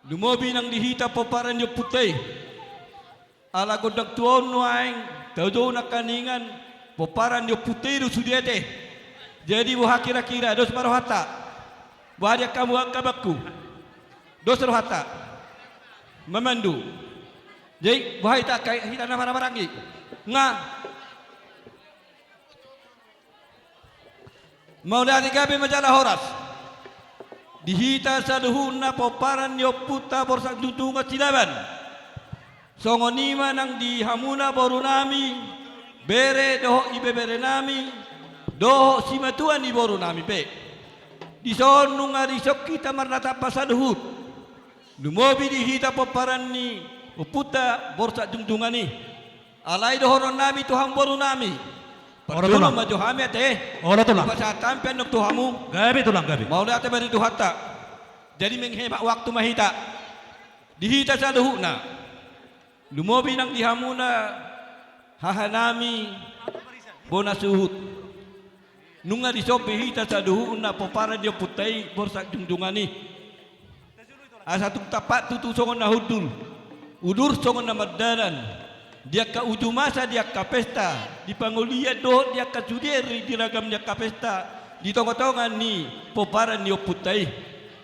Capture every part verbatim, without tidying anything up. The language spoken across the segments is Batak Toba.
Lumobi nang di hita pomparan ni ompunta i. Ala gondang tua on nuaeng, taujou nangkiningan, pomparan ni ompunta i do sude ate. Jadi boha kira-kira, dos ma rohanta. Boha di angka, angka amangku. Dos rohanta. Mamandu. Jadi boha hita, hita na marhahamaranggi. Nga. Mauliate, gabe ma jala horas. Di hita saluhutna pomparan ni ompunta Borsak Jungjongan Silaban. Songon i ma nang di hamuna borunami, bere dohot ibeberenami, dohot simatua ni borunami pe. Dison nunga dison hita marnatap saluhut. Lumobi di hita pomparan ni ompunta Borsak Jungjongan i. Alai dohononnami tu hamu borunami. Olo, Tulang. Parjolo ma jo hami ate. Olo, Tulang. Pasahat hami pe annon tu hamu. Gabe, Tulang, gabe. Mauliate ma di Tuhanta. Jadi menghemat waktu ma hita. Di hita saluhutna. Lumobi nang di hamuna hahanami bona suhut. Nunga dison pe hita saluhutna pomparan ni ompunta i Borsak Jungjongan i. Asa tung tampak tutu songon na hundul, udur songon na mardalan, di angka uju masa, di angka pesta, di pangolian dohot di angka sude ri di ragam ni angka pesta, di tonga-tonga ni pomparan ni ompunta i.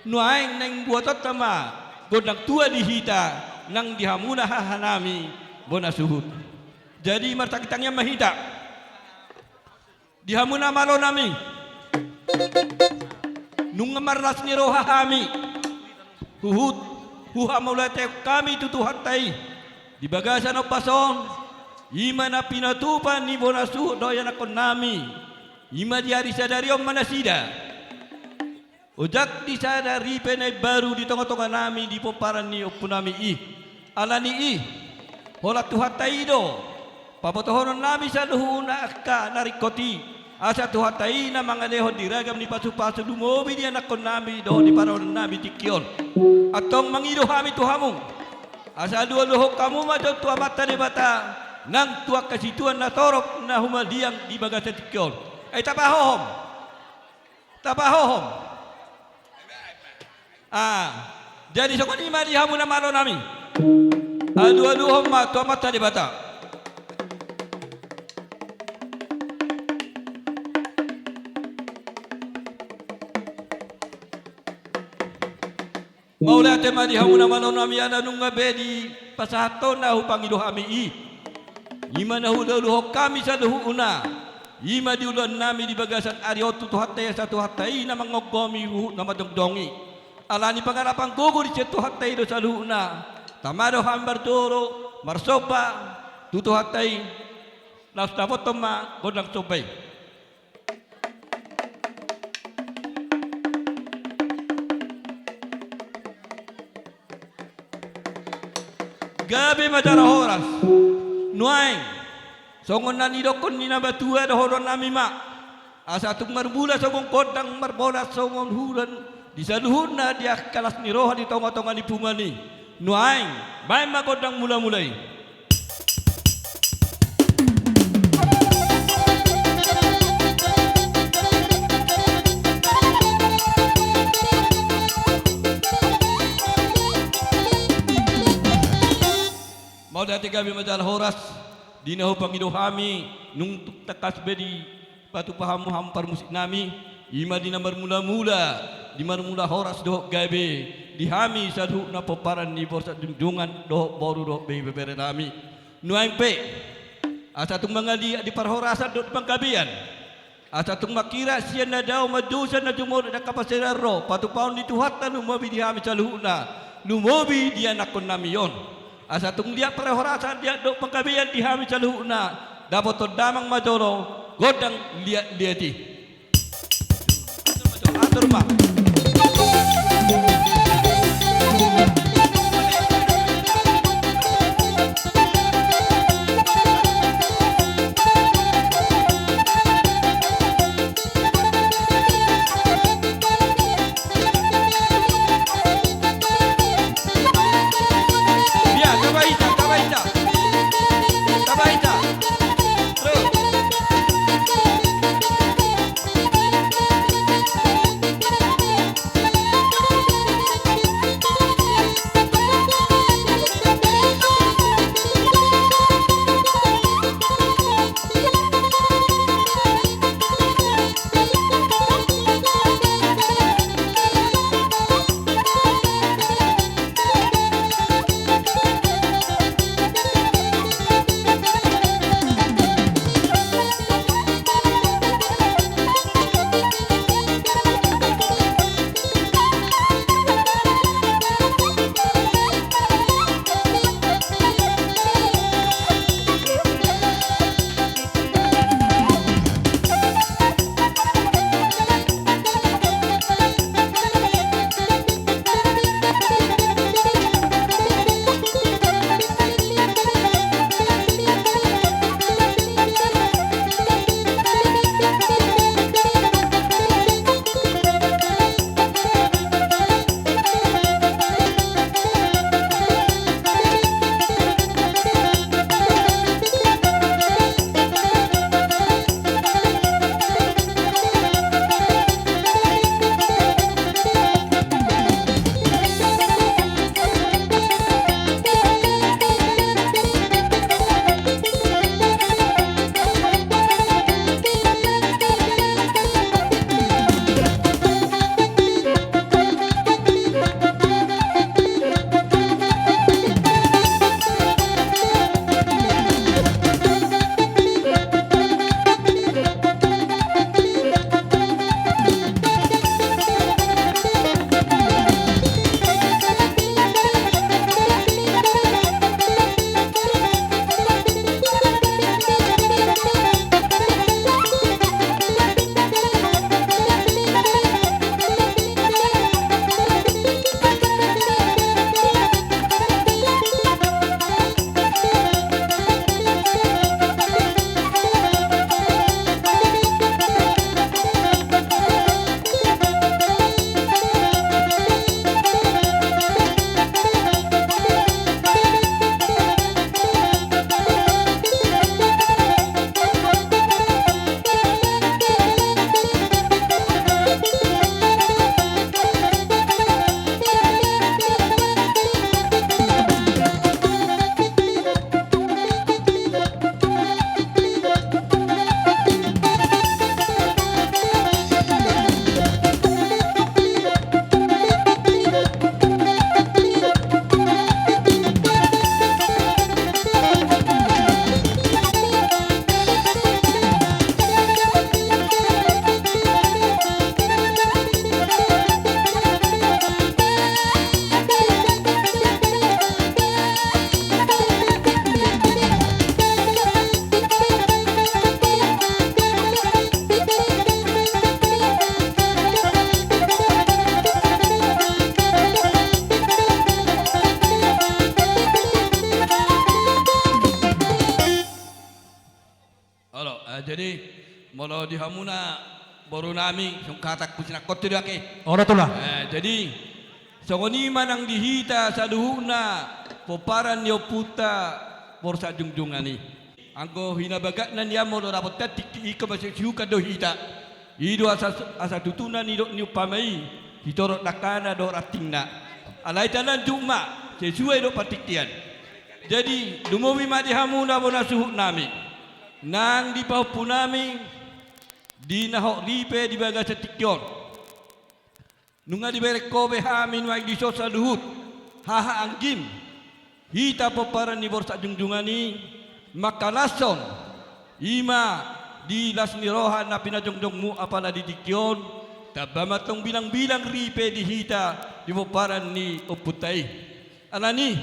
Nuaeng naeng buatonta ma gondang tua di hita nang di hamuna hahanami bona suhut. Jadi martangiang-tangiang ma hita. Di hamu na malonami. Nunga marlas ni roha hami. Huhut, huhamauliatehon hami tu Tuhanta i. Di bagasan ombas on, i ma na pinatupa ni bona suhut dohot ianakkonnami. I ma di ari sadari on ma nasida. Ojak di sada ripe na imbaru di tonga-tonganami di pomparan ni ompunami i. Ala ni i, holan Tuhanta i do pabotohononnami saluhutna angka na ringkot i, asa Tuhanta i na mangalehon di ragam ni pasu-pasu lumobi di ianakkonnami dohot di parhoraannami tingki on. Antong mangido hami tu hamu, asa alu-aluhon hamu ma jo tu Amanta Debata nang tu angka situan na torop na humaliang di bagasan tingki on. Ai tapahohom. Tapahohom. Ah, jadi songon i ma di hamu na malonami. Alu-aluhon ma tu Amanta Debata. Mauliate ma di hamu na malonami, ala nunga be dipasahathon na hupangido hami i. I ma na hualu-aluhon hami saluhutna. I ma di ulaonnami di bagasan ari on tu Tuhanta i, asa Tuhanta i na manggomgomi huhut na mandongdongi. Ala ni pangarapan gogo di sian Tuhanta i do saluhutna. Tama do hami marjolo marsomba tu Tuhanta i. Laos dapothon ma gondang somba i. Gabe ma jala horas. Nuaeng, songon na nidokkon ni na matua dohononnami ma. Asa tung marmula songon gondang, marbolas songon hulan, di saluhutna di angka las ni roha di tonga-tonga ni punguan i. Nuaeng, baen ma gondang mula-mula i. Mauliate, gabe ma jala horas. Di na hupangido hami, nunga tung tangkas be dipatupa hamu, hamu parmusiknami, i ma di na marmula-mula, di marmula horas dohot gabe, di hami saluhutna pomparan ni Borsak Jungjongan dohot boru dohot be ibeberenami. Nuaeng pe, asa tung mangaliat di parhorasan dohot di panggabean. Asa tung mangkirap sian na dao, manjou sian na jumolo, di angka parserahan ro, patupaon ni Tuhanta lumobi di hami saluhutna, lumobi di ianakkonnami on. Asa tung liat parhorasan, liat dohot panggabean di hami saluhutna, dapothon damang ma jolo gondang liat-liat i. Atur ma. Ia, tamba hita, tamba hita. Tamba hita. Terus. Ah, jadi, molo di hamuna boru nami, songon hatangku sinangkot do ake. Ora tulang. Ah, jadi, songon i ma nang di hita saluhutna pomparan ni ompunta Borsak Jongjungan i. Anggo hinabagatna nian molo dapot tingki i, ingkon masihukhon do hita. I do asa, asa tutu na nidok ni umpama i, sitorop dangkana dohot rantingna. Alai talanjut ma sesuai dohot partingkian. Jadi, lumobi ma di hamuna bona suhut nami. Nang di pahompu nami, di na hot ripe di bagasan tingki on. Nunga dibereng ho be hami nuaeng dison saluhut, haha anggim, hita pomparan ni Borsak Jongjungan i, mangkalashon, i ma di las ni roha na pinajongjongmu apala di tingki on, tamba ma antong bilangbilang ripe di hita di pomparan ni ompunta i. Alani,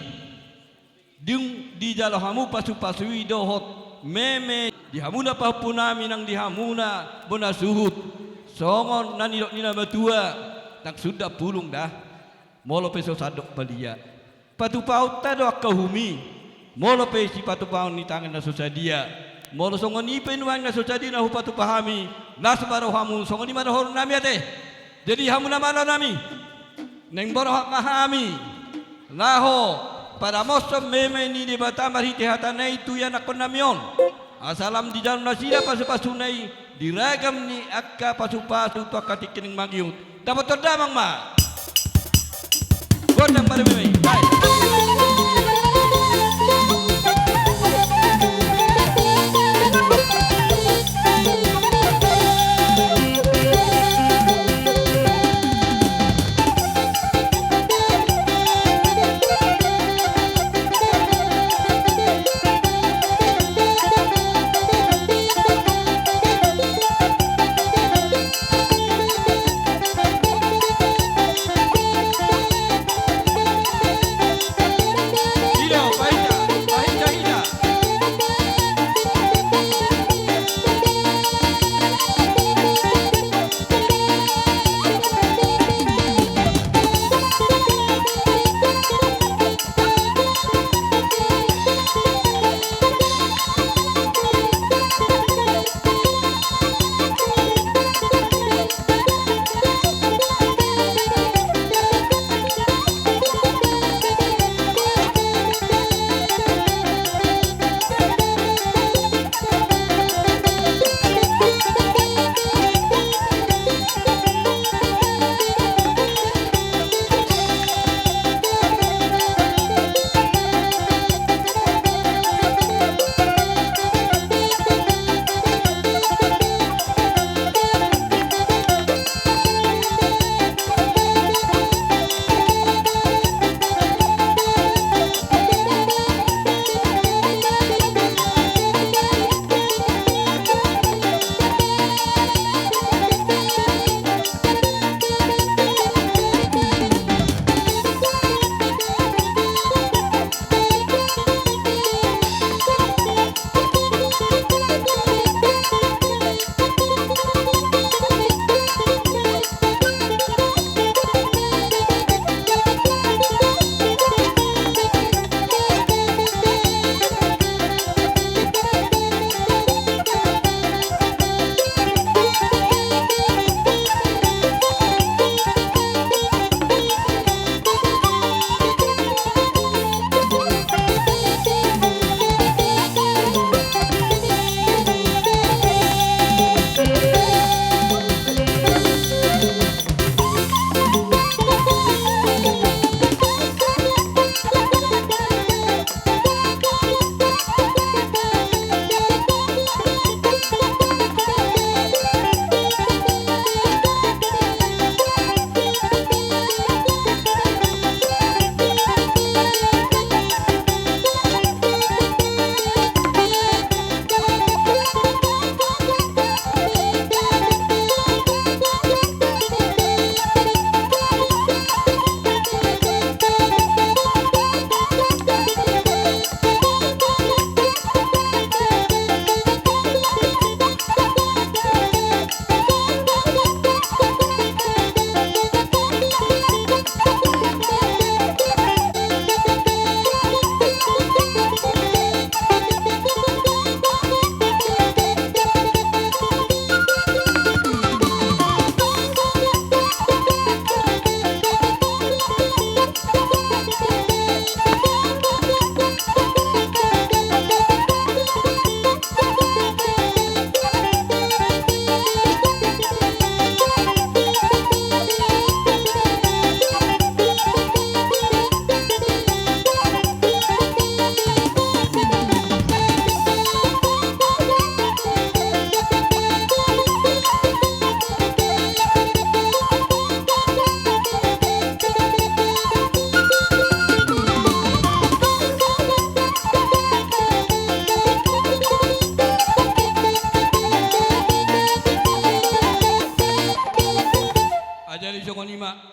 dung dijalo hamu pasupasu i dohot meme di hamuna pahompu nami nang di hamuna bona suhut, songon na nidok ni na matua, ndang sundat pulung da, molo pe so sandok balia. Patupahonta do angka uhum i, molo pe sipatupahon ni tangan na so sadia. Molo songon i pe nuaeng na so sadia na hupatupa hami, las ma rohamu, songon i ma dohonon nami ate. Jadi hamu na malo nami, naeng borhat ma hami laho padamoshon meme ni Debata marhite hatana i tu ianakkon nami on, asa lam dijalo nasida pasupasuna i di ragam ni angka pasupasu tu angka tingki na mangihut. Dapothon damang ma. Gondang ma meme i.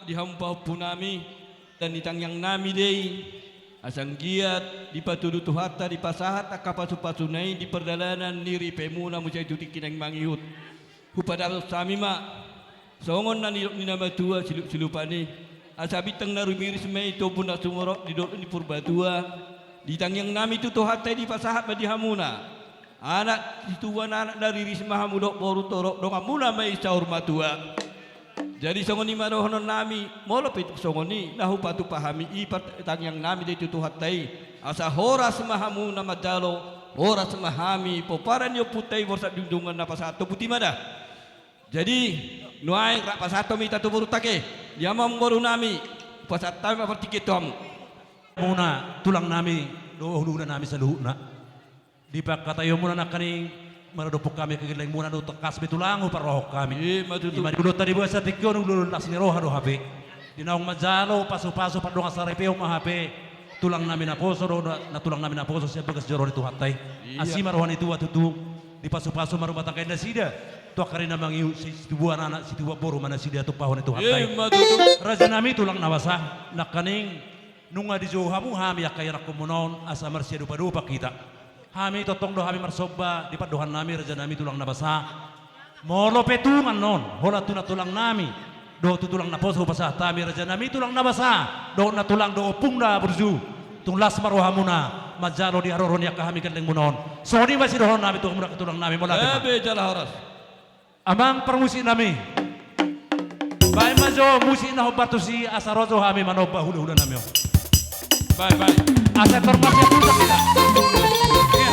Di hamu pahompunami, dan di tangiangnami do i, asa anggiat dipatudu Tuhanta, dipasahat angka pasupasuna i di pardalanan ni ripemuna muse tu tingki naeng mangihut. Hupasahat hami ma, songon na nidok ni na matua silup-silupan i, asa bintang na rumiris ma i tobu na sumorop di dolok ni Purbatua, di tangiangnami tu Tuhanta i dipasahat ma di hamuna. Anak, situbuan anak na riris ma hamu dohot boru, torop donganmuna ma i saur matua. Jadi songon i ma dohononnami, molo pe tung songon i na hupatupa hami i, partangiangnami do i tu Tuhanta i, asa horas ma hamu na manjalo, horas ma hami pomparan ni ompunta i borsak Junjungan na pasahat. Boti ma da. Jadi nuaeng rap pasahathon ma hita tu borunta, ate. Di hamu amangborunami, pasahat hami ma partingkian tu hamu. Muna tulangnami dohot huluhulanami saluhutna. Di pangkataionmuna nangkaning maradophon hami angka gellengmuna, do tangkas be tulang huparrohahon hami. Ima tutu. Ima di ulaonta di bagasan tingki on, ulaon las ni roha do hape. Di naung manjalo pasupasu pardongansaripeon ma hape tulangnami naposo, do na tulangnami naposo sian bagas joro ni Tuhanta i. Ia. Asi ma roha ni tua tutu, dipasupasu ma rumah tangga nasida tu angka ari na mangihut, si-, situbuan anak situbuan boru ma nasida tumpahon ni Tuhanta i. Ima tutu. Rajanami tulang na basa, nangkaning nunga dijou hamu hami angka ianakhonmuna on, asa marsiadopadopan hita. Hami tongtong do hami marsomba di pandohannami, rajanami tulang na basa. Molo pe tung annon holan tu na tulangnami dohot tu tulang naposo hupasahat hami, rajanami tulang na basa, dohot na tulang dohot ompung na burju, tung las ma rohamuna manjalo di haroro ni angka hami gellengmuna on. Songon i ma sidohononnami tu hamu angka tulangnami, mauliate ma. Gabe jala horas. Amang parmusiknami, baen ma jo musik na hombar tusi, asa ro jo hami manomba hulahulanami on. Baen, baen. Asa tor marsiapusan hita. Ia.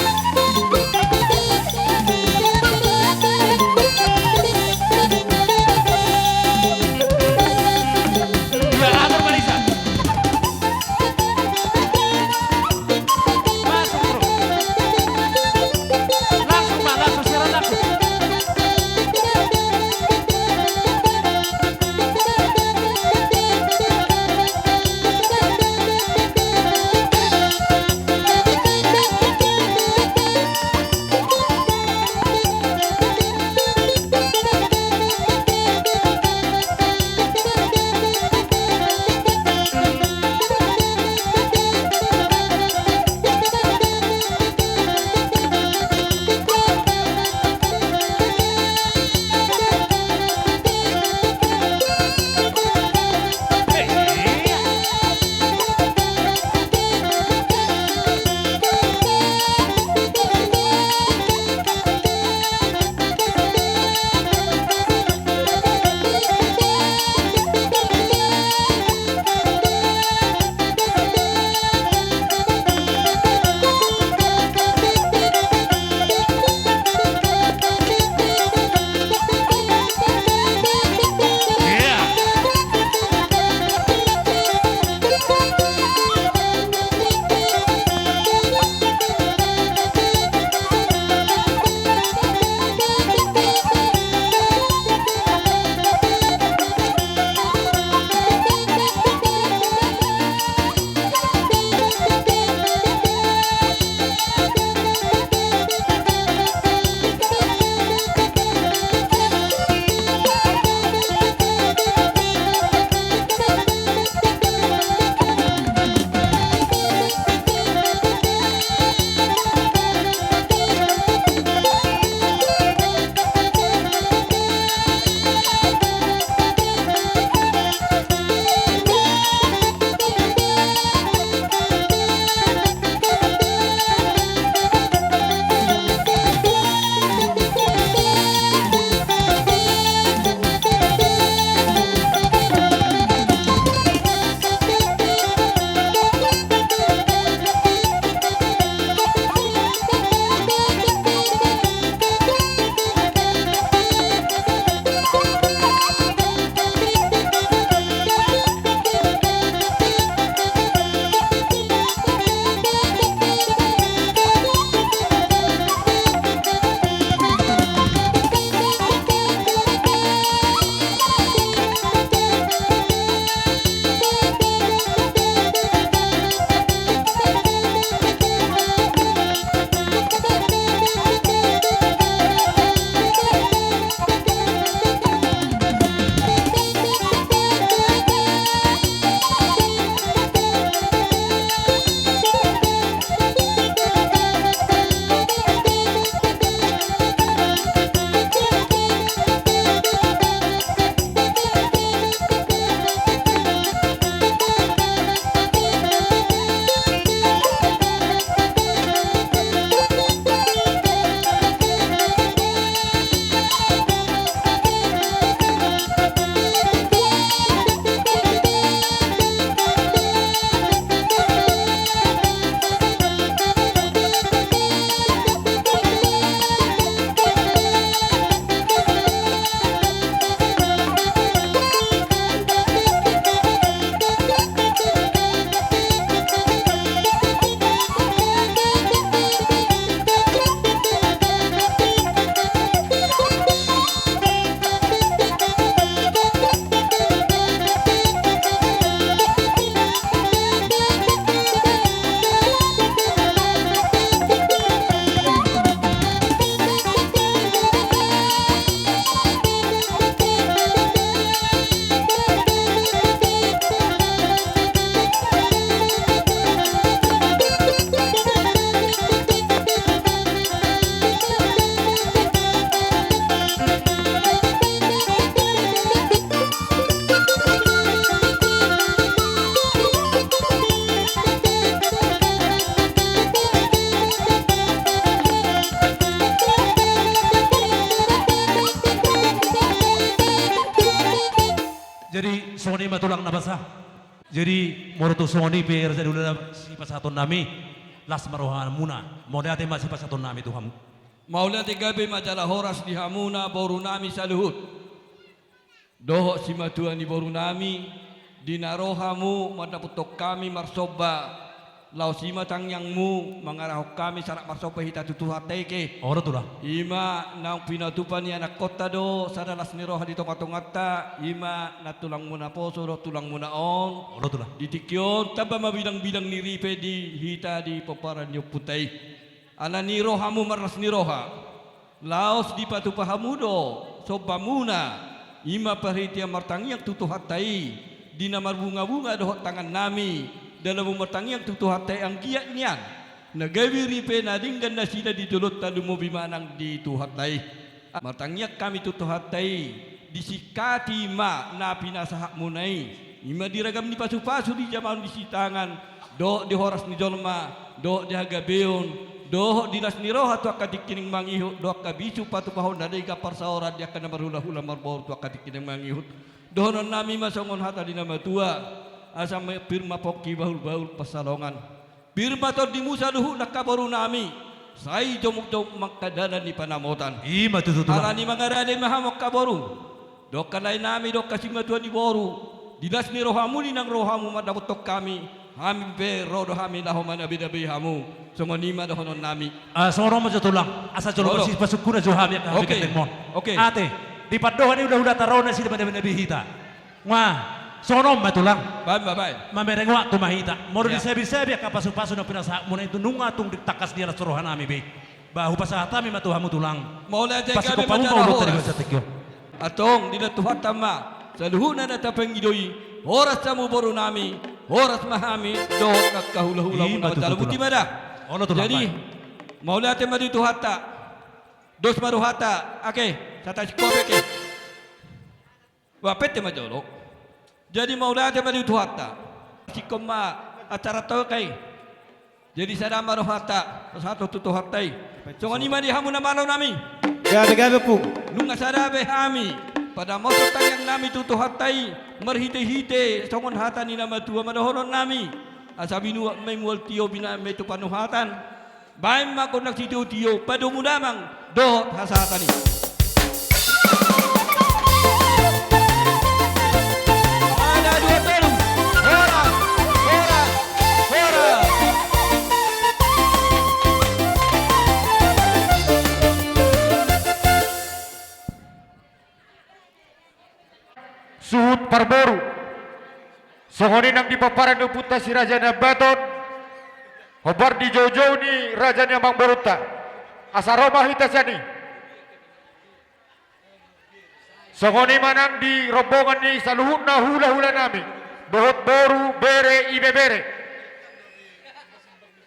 Ia, atur barisan. Masuk, bro. Langsung, Pak, langsung, siaran langsung. Songon i ma tulang na basa. Jadi molo tung songon i pe raja ni hulahula sipasahatonnami, las ma rohamuna. Mauliate ma sipasahatonnami tu hamu. Mauliate gabe ma jala horas di hamuna borunami saluhut. Dohot simatua ni borunami, di na ro hamu mandapothon hami marsomba, laos i ma tangiangmu mangarahon hami sarat marsomba hita tu Tuhanta i, ate. Olo tulang. I ma naung pinatupa ni anakkonta do sada las ni roha di tongatonganta, i ma na tulangmuna poso dohot tulangmuna on. Olo tulang. Di tingki on tamba ma bilangbilang ni ripe di hita di pomparan ni ompunta i. Alani ro hamu marlas ni roha, laos dipatupa hamu do sombamuna, i ma parhitean martangiang tu Tuhanta i, di na marbungabunga dohot tangannami, dalam martangiang tu Tuhanta i anggiat nian na gabe ripe na denggan nasida di jolonta lumobi manang di Tuhanta i. Martangiang hami tu Tuhanta i, disingkati ma na pinasahatmuna i, i ma di ragam ni pasupasu di jamaon di sitangan, dohot di horas ni jolma, dohot di hagabeon, dohot di las ni roha tu angka tingki na mangihut, dohot angka bisuk patupahon na denggan parsaoran di angka na marhulahula marboru tu angka tingki na mangihut. Dohononnami ma songon hata ni na matua, asa ma pir ma pongki bahulbahul pansalongan. Pir ma tondimu saluhutna angka borunami, sai jomukjomuk ma angka dalan ni panamotan. I ma tutu tulang. Alani mangarade ma hamu angka boru, dohot angka laenami, dohot angka simatua ni boru, di las ni rohamu, di naung ro hamu mandapothon hami, hami pe ro do hami laho manabedabei hamu. Songon i ma dohononnami. Ah, songon on ma jo tulang, asa jolo. Olo. Sipasungkun jo hami angka hami. Oke. Gandengmon. Oke. Ate, di pandohan ni hulahulata ro nasida manabedabei hita. Nga, songon on ma tulang. Baen ma, baen. Mamereng waktu ma hita. Molo disabisabi angka pasupasu na pinasahatmuna i, nunga tung ditangkas di las rohanami be. Ba hupasahat hami ma tu hamu tulang. Mauliate gabe ma jala horas. Antong dilan Tuhanta ma saluhutna na tapangido i. Horas hamu borunami, horas ma hami dohot angka hulahulamuna. I ma tutu tulang. Jadi, mauliate ma di Tuhanta. Dos ma rohanta, ake, sata sikope ke. Ba pette ma jolo. Jadi mauliate ma di Tuhanta. Singkop ma acara tau kai. Jadi sada ma rohanta, pasahathon tu Tuhanta i. Songon i ma di hamu na malo nami. Gabe gabe pung. Nunga sada be hami padamothon tangiang nami tu Tuhanta i, marhitehite songon hata ni na matua ma dohonon nami. Asa binuat ma i mual tio, binaen ma i tu panuhatan. Baen ma gondang sitiotio, padomu damang dohot hasahatan i. Sada, dua, tolu. Horas, horas, horas. Suhut parboru. Songon i nang di pomparan ni ompunta si Raja Nabaton, hombar di joujou ni raja ni amangborunta. Asa ro ma hita sian i. Songon i ma nang di rombongan ni saluhutna hulahulanami, dohot boru, bere, ibebere.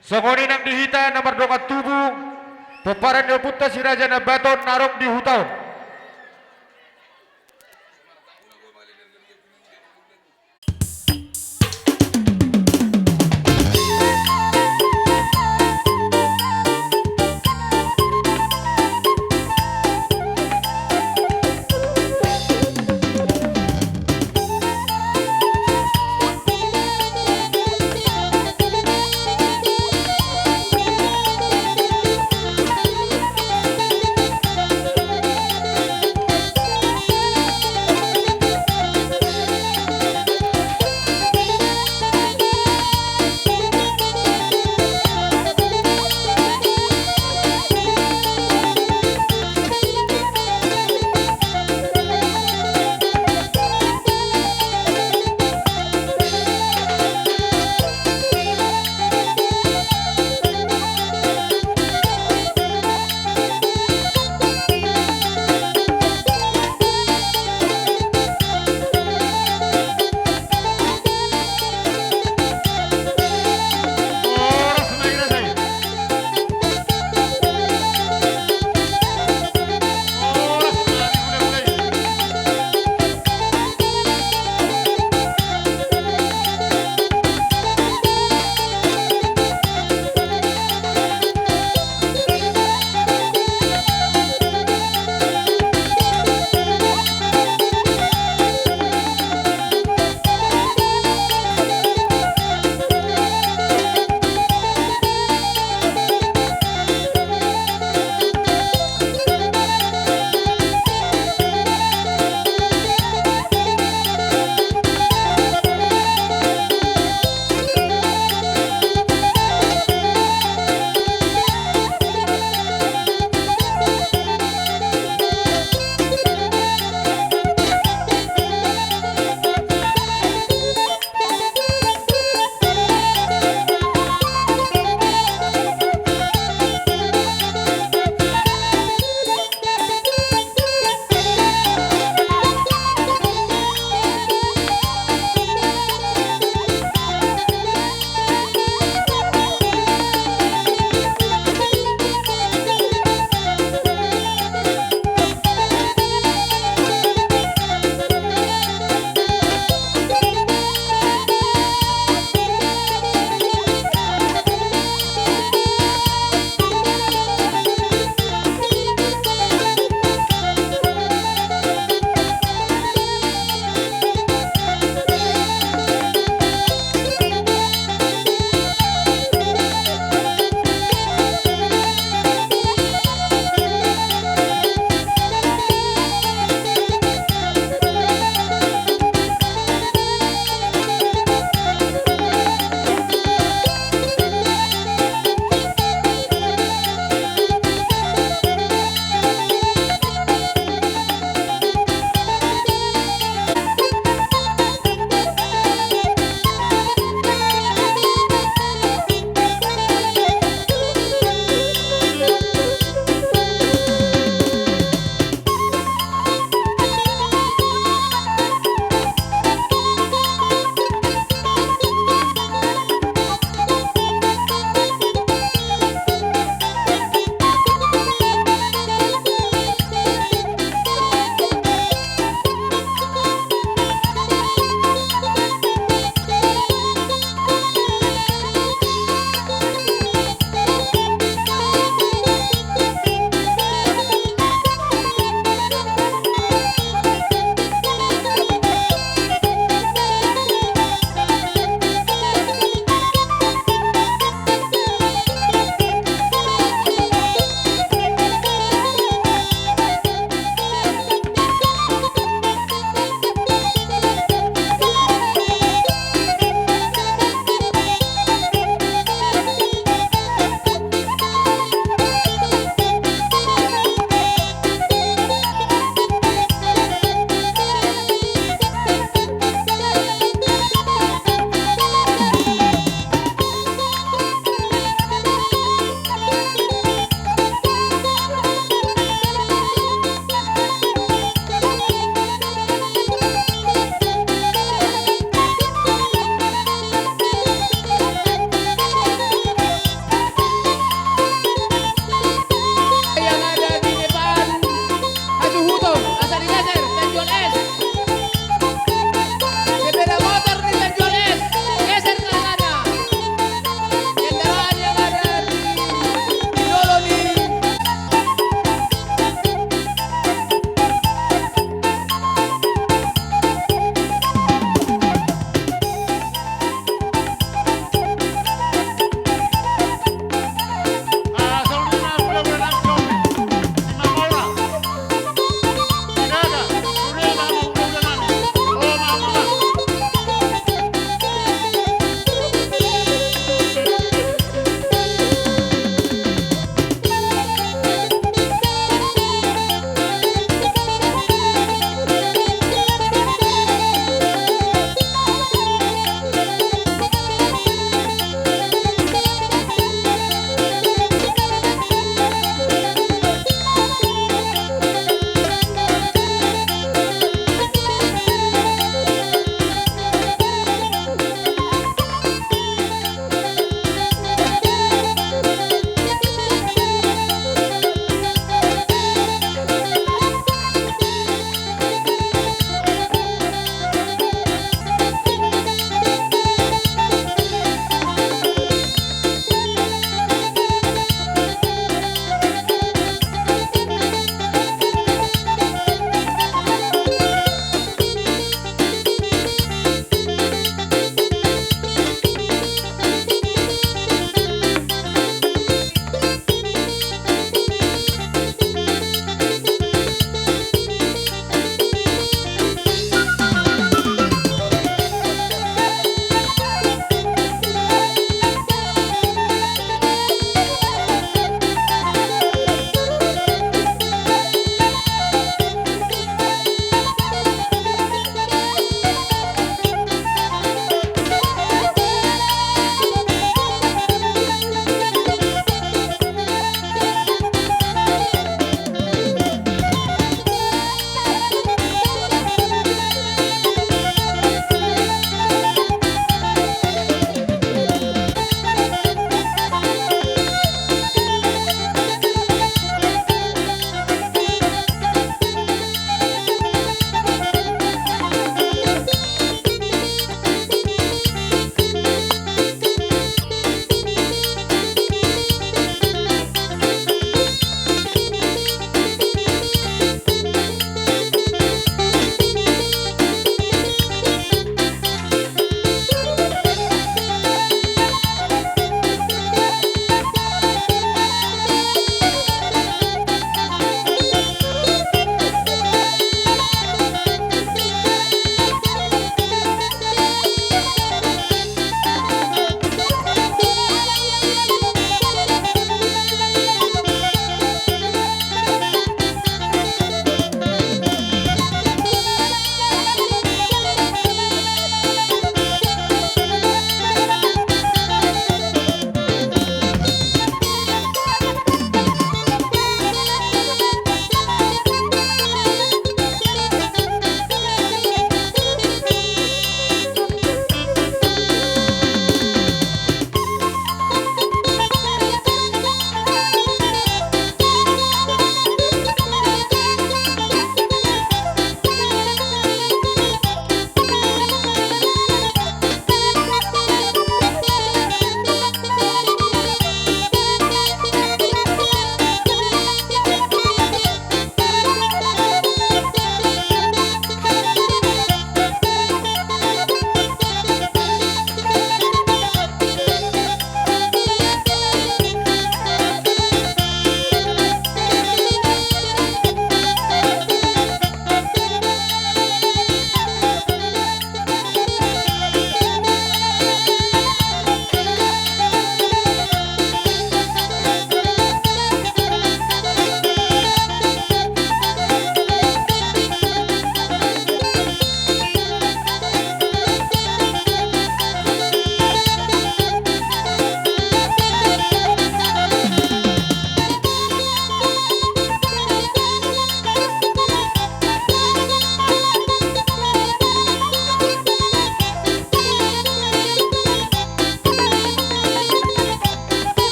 Songon i nang di hita na mardongan tubu, pomparan ni ompunta si Raja Nabaton na adong di huta on.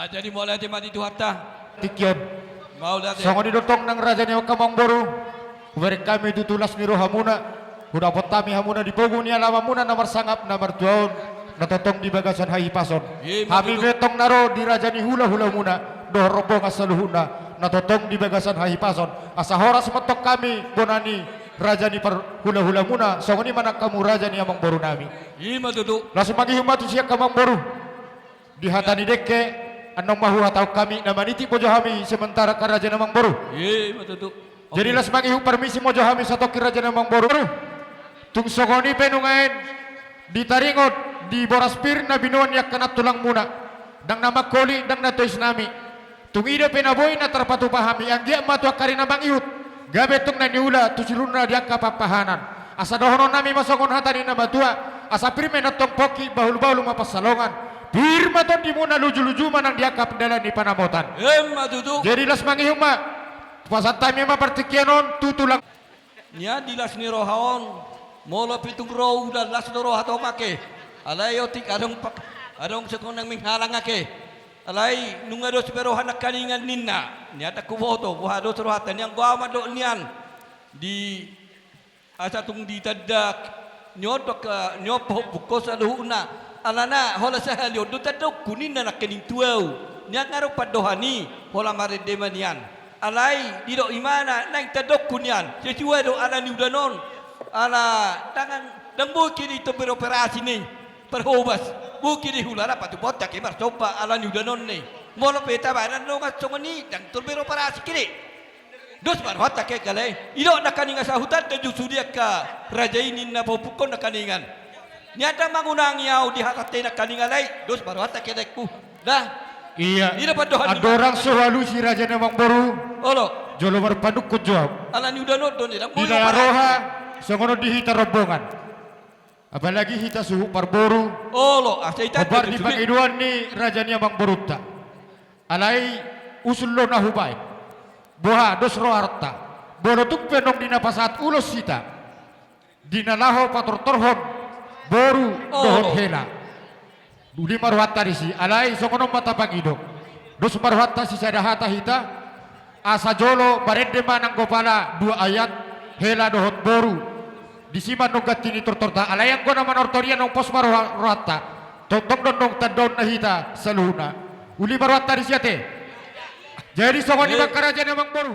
Jadi mauliate ma di Tuhanta. Tingki on. Mauliate. Songon i do tong nang raja ni angka amangboru. Hubereng hami tutu las ni rohamuna. Hudapot hami hamuna di pogu ni alamanmuna na marsangap na martua on, na tongtong di bagasan hahipason. Ima tutu. Hami be tong na ro di raja ni hulahulamuna dohot rombongan saluhutna, na tongtong di bagasan hahipason. Asa horas ma tong hami bona ni raja ni parhulahulamuna, songon i ma nang hamu raja ni amangborunami. Ima tutu. Las mangihut ma tusi angka amangboru. Di hata ni dengke, annon ma huhatahon hami na manitip mojom hami sementara angka raja ni amangboru. Ima tutu. Jadi, oke, las mangihut parmisi mojom hami satongkin raja ni amangboru. Tung songon i pe nuaeng ditaringot di boras pir na binoan ni angka nantulangmuna, ndang na mangkoli, ndang na toisnami. Tung i dope na boi na tarpatupa hami, anggiat ma tu angka ari na mangihut gabe tong na niula tu silurna di angka pahanpahanan. Asa dohononnami ma songon hata ni na matua, asa pir ma i nantong pongki, bahulbahul ma pansalongan. Pir ma tondimuna, lujuluju ma nang di angka dalan ni panamotan. Ima tutu. Jadi las mangihut ma, pasahat hami ma partingkian on tu tulang. Nian di las ni roha on, molo pe tung ro udan, las do roha tong ake. Alai otik adong pa-, adong songon na menghalang ake. Alai nunga dos be roha nangkaningan ninna. Nian ndang huboto boha dos rohanta, nian goa mandok nian. Di asa tung ditanda ni on do angka, ni on pahompungkon saluhutna. Alana holan sahali on do tandaonku ninna nangkaning tu ahu. Nian nga ro pandohan i, holan marende ma nian. Alai didok imana naeng tandaonku nian, sesuai do ala ni udan on. Ala ndang, ndang boi kini tong beroperasi ni parhobas. Boi kini hulala patupahon ta ke marsomba ala ni udan on ni. Molo pe tabanan dongan songon i ndang tong beroperasi kini. Dos ma rohanta ke alai. Idok nangkaningan sahutanta justru di angka raja i ninna pahompungkon nangkaningan. Nian ndang mangunangi ahu di hatanta i nangkaningan alai. Dos ma rohanta ke alai ku. Da. Ia. Ida pandohan ni andorang ma so hualusi raja ni amangboru. Olo. Jolo marpanungkun jo ahu. Ala ni udan on do ni ndang boi. Di na roha songon on di hita rombongan. Apalagi hita suhut parboru. Olo, asa hita hombar di pangidoan ni raja ni amangborunta. Alai usul do na hubaen. Boha dos rohanta. Molo tung pe naung di na pasahat ulos hita. Di na laho patortorhon boru, olo, dohot hela. Uli ma rohanta disi, alai songon on ma tapangido. Dos ma rohanta sisada hata hita, asa jolo marende ma nanggo pala dua ayat, hela dohot boru. Disi ma annon ganti ni tortorta, alai anggo na manortor i annon pos ma roha-, rohanta. Tongtong do annon tandaonna hita saluhutna. Uli ma rohanta disi ate. Jadi songon i ma angka raja ni amangboru.